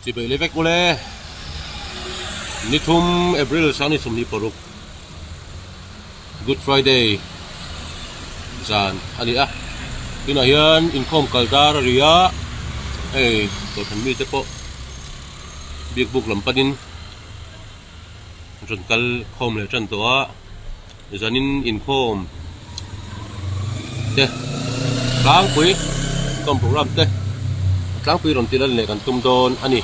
Chibai leh vek ule. Nithum April 2026 Good Friday zan a ni a. Tunah hian inkhawm kal dar a ri a, hei kohhran mite pawh biak buk lam panin rawn kal khawm leh tan tawh a. Zanin inkhawm te tlangpui inkhawm program te tlangpui rawn tih lan leh kan tum dawn a ni.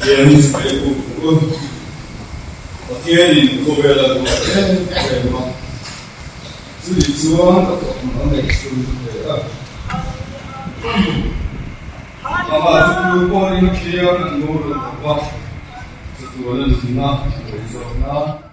Pathian chibai buk ang u. Pathianin khawvel a duah em em a, chumi chuan a tawpna a neih chhun hle a. Amah chu tu pawhin thiam an ngur lo va, chatuan a nunna a nei zawk nan.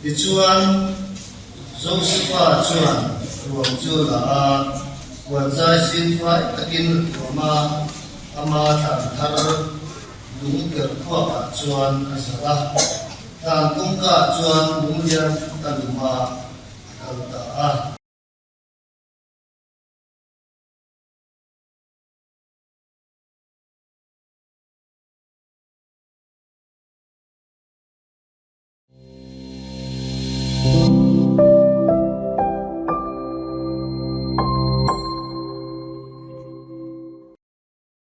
Tichuan, Josefa chuan ruang chu la a, puanzai sin fai takin a tuam a, ama thlan thar lung ker khuakah chuan a zalh a. Thlan kawngkaah chuan lung lian a lum a, a kal ta a.